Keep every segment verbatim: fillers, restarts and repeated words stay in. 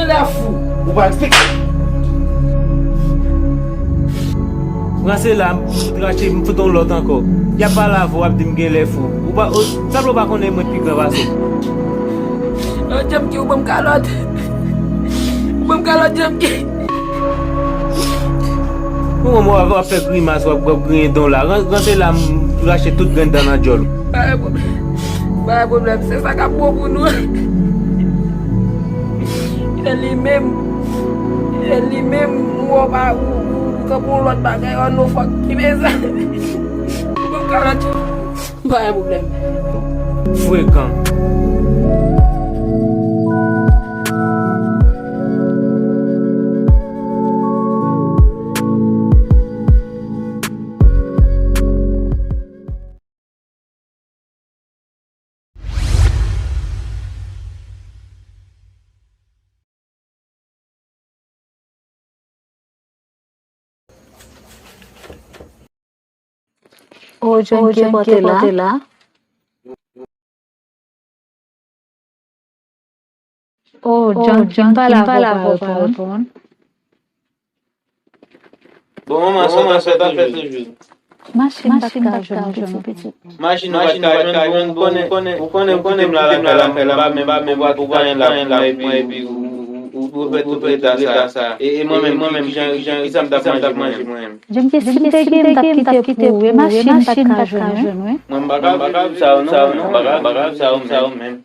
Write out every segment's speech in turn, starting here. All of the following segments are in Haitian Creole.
Lè fou. Ou pa eksplike. Ranse la, m fout rache, m fout on lòt ankò. Y ap pale avè w, w ap di m gen lè fou. Ou pa, ou, sa vle w pa konnen mwen pi gran pase w. Yo, Djanmki, ou ban m kalòt. Ou ban m kalòt, Djanmki. Ou wè mwen w ap fè grimas, w ap, w ap griyen dan w la. Ran-, ranse la, m rache tout grenn dan nan djòl ou. Pa gen pwoblèm. Pa gen pwoblèm. Se sa k ap bon pou nou. Se li menm. Se li menm. Ou wè w pa, ou, ou, ou kanpe yon lòt bagay. Oh non, fòk ki men sa. Bon, kalòt. Pa gen pwoblèm. Frekan. Oh, John ki pote la. Oh, John ki pa la pou pa reponn. Bon, manman, sa w ta fè toujou. Machin pa t ka jwenn, pitit. Machin ou pa t ka jwenn, bon, ou konnen, ou konnen, ou konnen, ou konnen m la lakay la, m pa menm, m pa menm pou anyen la pou mwen, epi ou, ou, ou, ou fè tout reta sa. E, e mwen menm, mwen menm, kijan, kijan, kisa m t ap manje mwen menm? Jan m te, si m te gen, m t ap kite pou ou, e machin pa t ka jwenn, wi. Mwen, m pa ka viv sa yo non, m pa ka, m pa ka viv sa yo menm.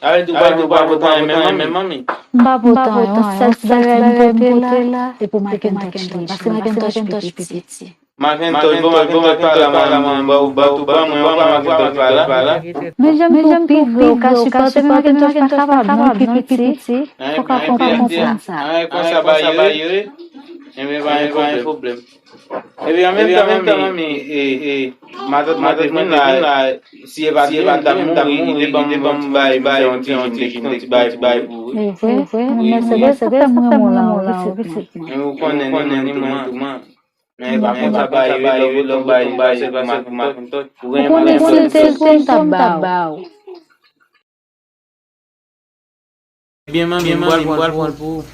Ale di w pa, di w pa pote anyen menm, manmi. M pa pote anyen, yon sèl ti bagay m pote la, e pou Macintosh li, paske Macintosh pi piti. Macintosh, bon, Macintosh pa la, manmi, ba ou, ba ou, ba mwen, ou pa Macintosh pa la. Men jan m tou pi gran, ou ka sipòte, men Macintosh pa kapab non, li pi piti, fòk ou konprann sa. Anyen konsa ba yo, wi. Enben, pa gen pwoblèm. Epi an menm tan, menm tan, manmi, e, e, matant mwen te vin la, si e pa te, m t ap mouri, li te ban m yon ti bay, m te fè yon ti, yon ti, yon ti bay pou ou. E vre, men se vre, sa fè m renmen w la, wi, pitit mwen. Men ou konnen, ni mwen, ni mwen tou, man. Men e pa konsa bay yo, lè w vle yon bay, pase, pase pou Macintosh. Ou konnen si l te jwenn, m t ap ba w. Byen, manmi, m pral pran l pou ou.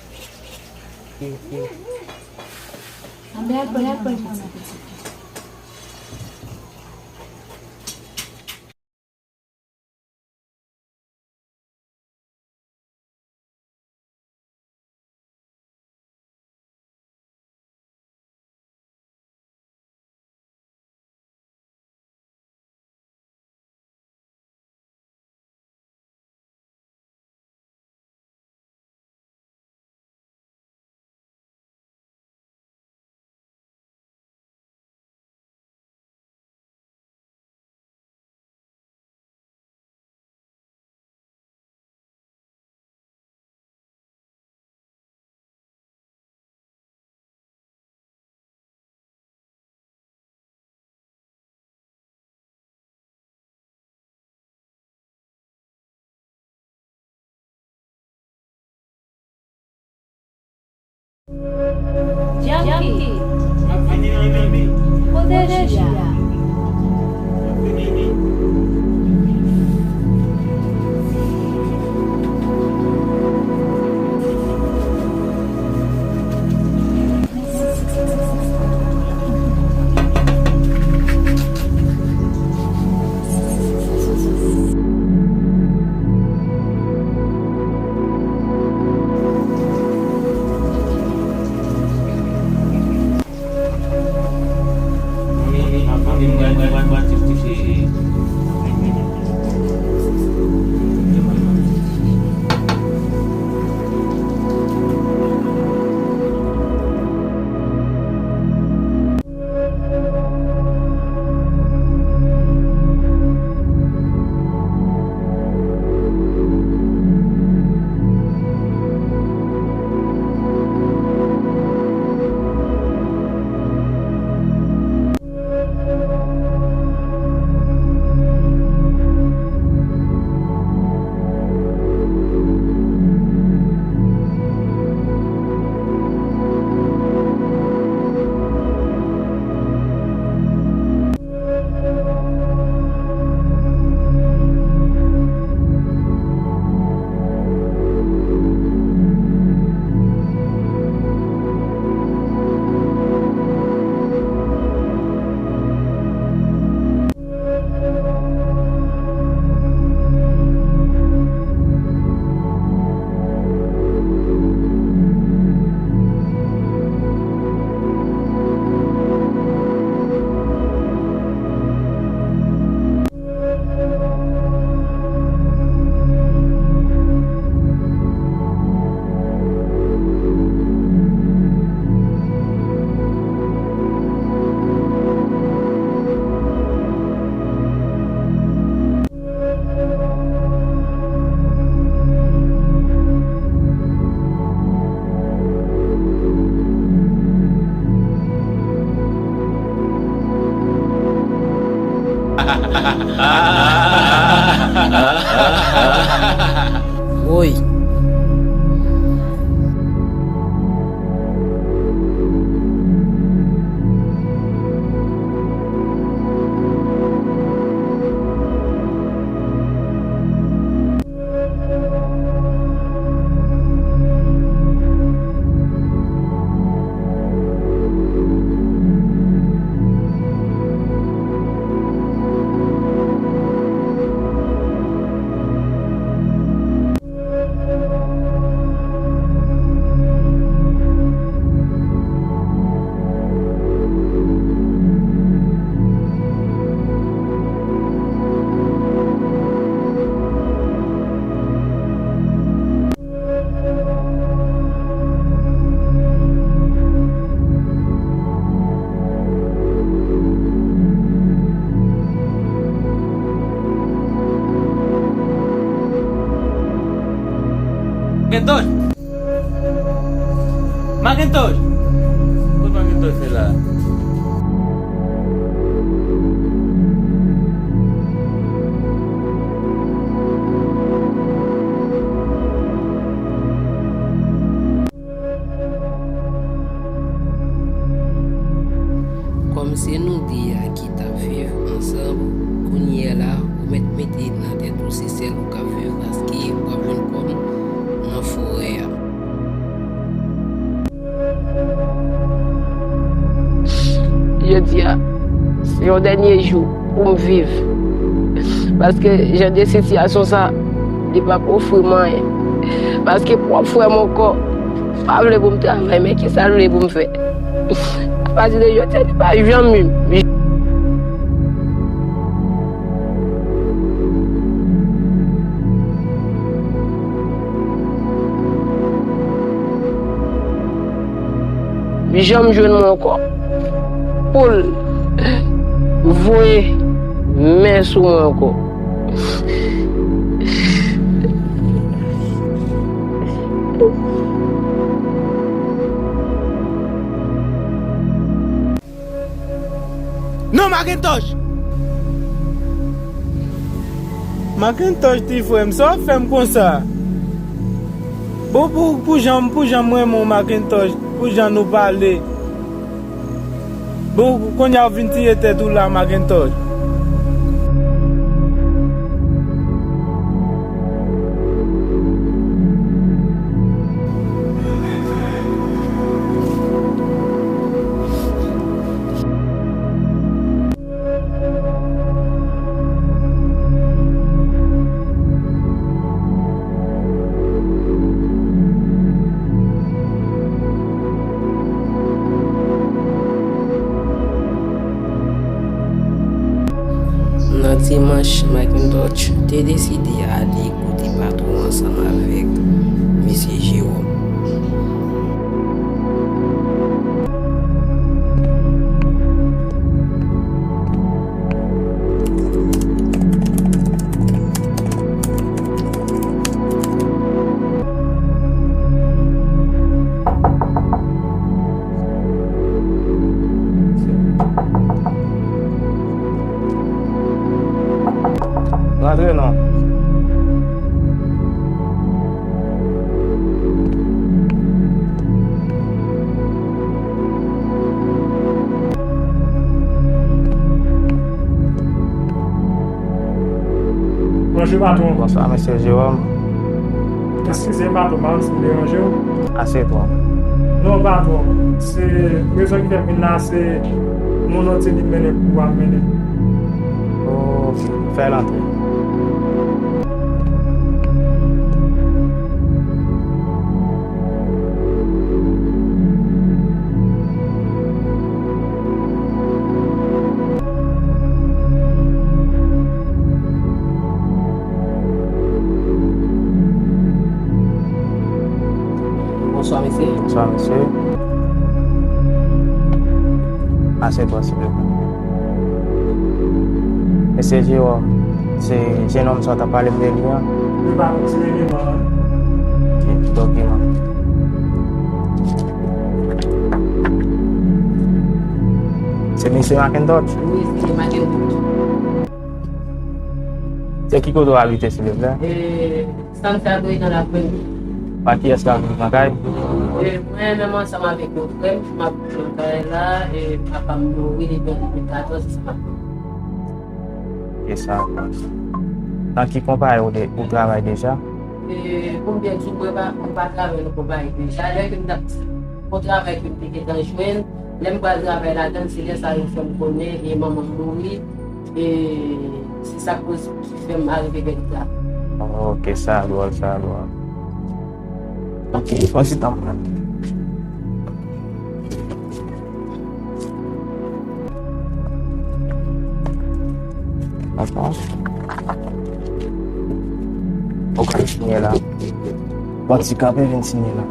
Djanki. Kote Jila? Woy. Macintosh! Macintosh! Kot Macintosh ye la? Kòm se nou de a ki t ap viv ansanm, kounye a la, ou mèt mete nan tèt ou se sèl ou k ap viv paske w ap jwenn kòb nan forè a. Jodi a, se yon dènye jou pou m viv. Paske jan de sitiyasyon sa, li p ap ofri m anyen. Paske pwòp frè m ankò pa vle pou m travay, men kisa l vle pou m fè? Apati de jodi a, li pa janm menm. Li janm jwenn mwen ankò pou l voye men sou mwen ankò. Non, Macintosh! Macintosh, ti frè m, sa w ap fè m konsa? Bon, pou, pou jan, pou jan m renmen w, Macintosh, pou jan nou pale. Bon, kounye a w vin tiye tèt ou la, Macintosh. Nan dimanch, Macintosh te deside ale kote patwon ansanm avèk mesye Jerome. Rantre non. Bonjou, patwon. Bonswa, mesye Jerome. Eskize m, patwon, pa konn si m deranje w. Asire twa. Non, patwon, se rezon ki fè m vin la, se moun ou di li mennen pou w ap mennen. Ok, fè l antre. Bonswa, mesye. Bonswa, mesye. Asire twa, silvouplè. Mesye Jerome, se jenòm sa w t ap pale m de li an? Wi, patwon, se li menm, wi. Ki dokiman? Se mesye Macintosh? Wi, se Macintosh. Se ki kote w abite, silvouplè? E, Santiago e nan Lapreni. Pa kiyès la viv nan kay? E, mwen menm ansanm avèk yon frè m, m ap viv nan kay la, e papa m mouri depi an de mil katòz, se sa m ap viv. E sa, nan ki konpayi ou, de, ou travay deja? E, pou m byen di w, mwen pa, mwen pa travay nan konpayi deja. Lè ke m t ap, yon travay ke m te gentan jwenn, lè m pral travay ladan l, se lè sa yo fè m konnen, e manman m mouri, e se sa k koz ki fè m arive pèdi travay. Ok, sa dwòl, sa dwòl. Ok, fò ti tan pran. Atann. Ou ka siyen la. Bon, ti kanpe vin siyen la.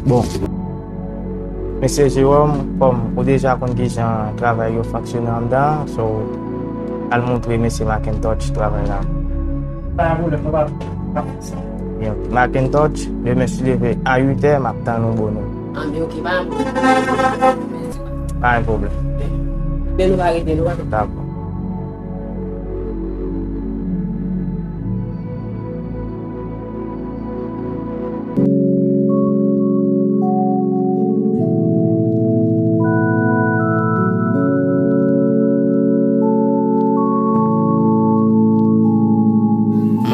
Bon. Mesye Jerome, kòm ou deja konn kijan travay yo fonksyone anndan, so, al montre mesye Macintosh travay la. Pa gen pwoblèm, nou pa, pa fè sa. Bien. Macintosh, demen si Dye vle, a uit è, m ap tann ou bonè. Anben, ok, pa gen pwoblèm. Pa gen pwoblèm. Men nou pa rete, nou pa. Dakò.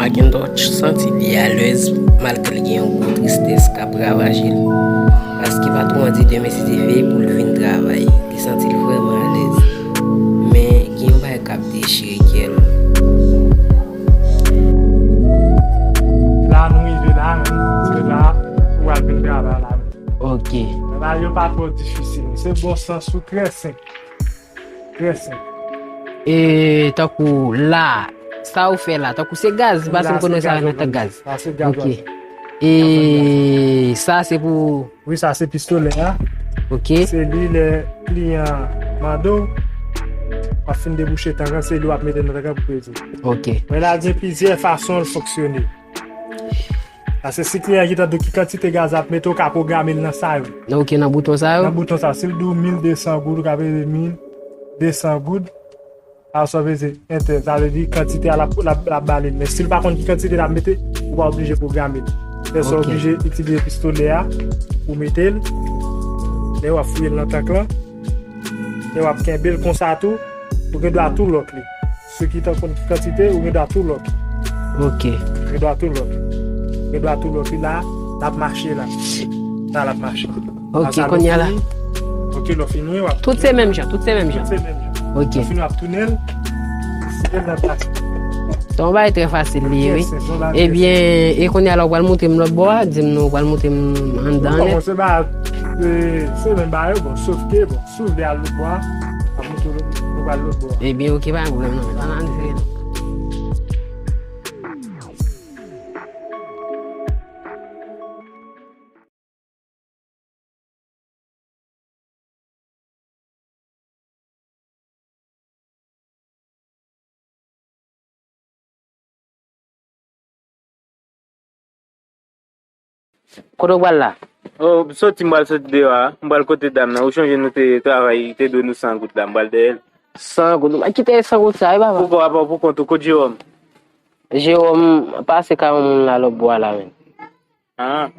Macintosh santi li alèz malgre l gen yon gwo tristès k ap ravaje l. Paske patwon an di demen si Dye vle pou l vin travay. Li santi l vrèman alèz. Men gen yon bagay k ap dechire kè l. La nou rive la, menm. Se la ou al vin travay la, menm. Ok. Travay yo pa twò difisil. Se bon sans ou, trè senp. Trè senp. E tankou la, sa ou fè la, tankou se gaz, paske m konnen sa nan tan gaz. La se gaz. Ok. E sa se pou Wi, sa se pistolè a. Ok. Se li lè kliyan mande w, w ap fin debouche tank lan, se li w ap mete nan tank lan pou peze. Ok. Men la gen plizyè fason l fonksyone. Paske si kliyan ki tande ki kantite gaz ap mete, w ka pwograme l nan sa yo. Ok, nan bouton sa yo? Nan bouton sa. Si l di w mil de san goud, ou ka peze mil de san goud. Alò, sa vle di enter, sa vle di kantite a l ap, l ap, l ap ba li. Men si l pa konn ki kantite l ap mete, ou pa oblije pwograme l. Lè sa, w oblije itilize pistolè a pou mete l. Lè w ap fouye l nan tank lan, lè w ap kenbe l konsa tou, ou gen dwa tou lòk li. Si w ki tan konn ki kantite, ou gen dwa tou lòk. Ok. Ou gen dwa tou lòk. Ou gen dwa tou lòk li la, l ap mache la. La, l ap mache. Ok, kounye a la. Ok, lè w fini, w ap. Tout se menm jan, tout se menm jan. Tout se menm jan. Ok. Lè w fini, w ap tounen l. Sere l nan plas. Se yon bagay trè fasil li ye, wi. Ebyen, e kounye a la, ou pral montre m lòt bò a, di m non, ou pral montre m anndan nèt. Bon, se ba, se, se menm bagay yo, bon, sof ke, bon, si w vle al lòt bò a, w ap montre w lòt, nou pral lòt bò a. Ebyen, ok, pa gen pwoblèm, non. Ann, ann vire, non. Kote w pral la? Oh, m soti, m pral soti deyò a. M pral kote dam nan. Ou chonje nou te travay, li te dwe nou san goud la. M pral dèyè l. San goud? Ou pa kite san goud sa, wi, papa. Poukò w ap pou kont ou? Kot Jewòm? Jewòm pase kay yon moun la lòtbò a la, menm. Ah.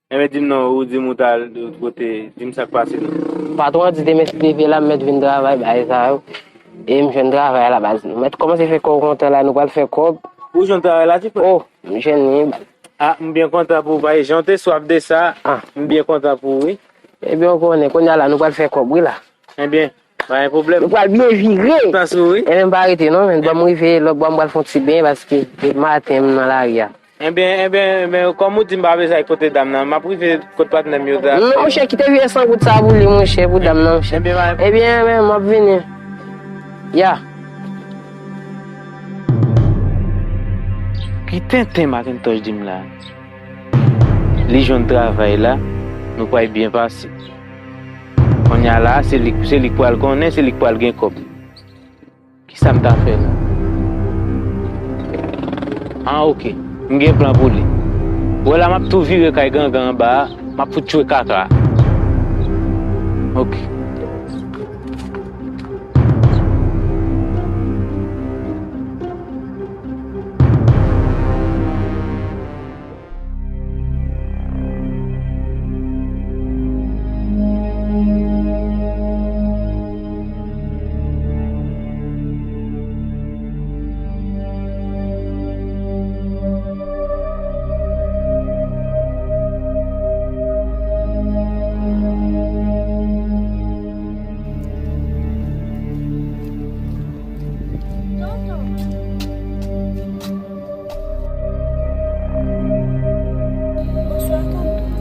Enben, di m non, ou di m ou t al kote, di m sa k pase non. Patwon an di demen si Dye vle la, m mèt vin travay, bagay sa yo. E m jwenn travay la, baz. Nou mèt kòmanse fè kòb kontan la, nou pral fè kòb. Ou jwenn travay la, ti frè? Oh, m jwenn li, baz. Ah, m byen kontan pou ou, paske jan w te swaf de sa, ah, m byen kontan pou ou, wi. Ebyen, ou konnen, kounye a la, nou pral fè kòb, wi, la. Ebyen, pa gen pwoblèm. Nou pral byen vire. Sans ou, wi. Ebyen, m pa rete, non, men ban m rive lòtbò, m pral fè yon ti benyen, paske depi maten, m nan lari a. Ebyen, ebyen, ebyen, kòm ou di m pa bezwen al kote dam nan, m ap rive kot patnè m yo la. Non, monchè, kite vye san goud sa pou li, monchè, pou dam nan, monchè. Ebyen, pa gen pwoblèm. Ebyen, men, m ap vini. Ya. Ki tenten Macintosh di m la? Li jwenn travay la, nou pral byen pase. Kounye a la, se li, se li k pral konnen, se li k pral gen kòb. Kisa m ta fè la? Ah, ok. M gen plan pou li. Wè la, m ap tou vire kay gangan anba a, m ap fout tchwe kaka. Ok.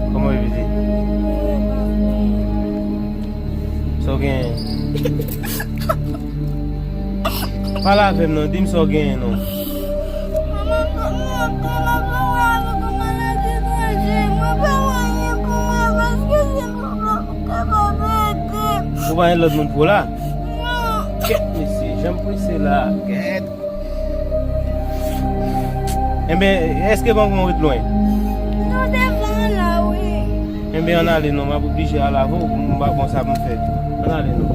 Kòman w evite? Sa w genyen? Pale avè m non, di m sa w genyen non. Ou pa gen lòt moun pou w la? Kèt mesye, jan m prese la, kèt. Enben, èske manman w ret lwen? Nou devan la, wi. Enben, ann ale non, m ap oblije al avè w, m pa konn sa pou m fè. Ann ale non.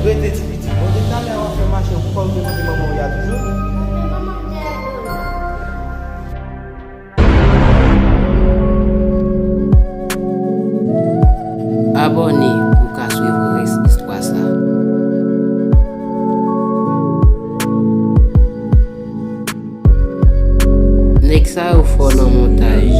Rete ti pitit. Bon, depi talè a w ap fè mache, ou pa ouvri kote manman w ye a toujou? Abòne pou w ka swiv rès istwa sa. Nèg sa yo fò nan montaj.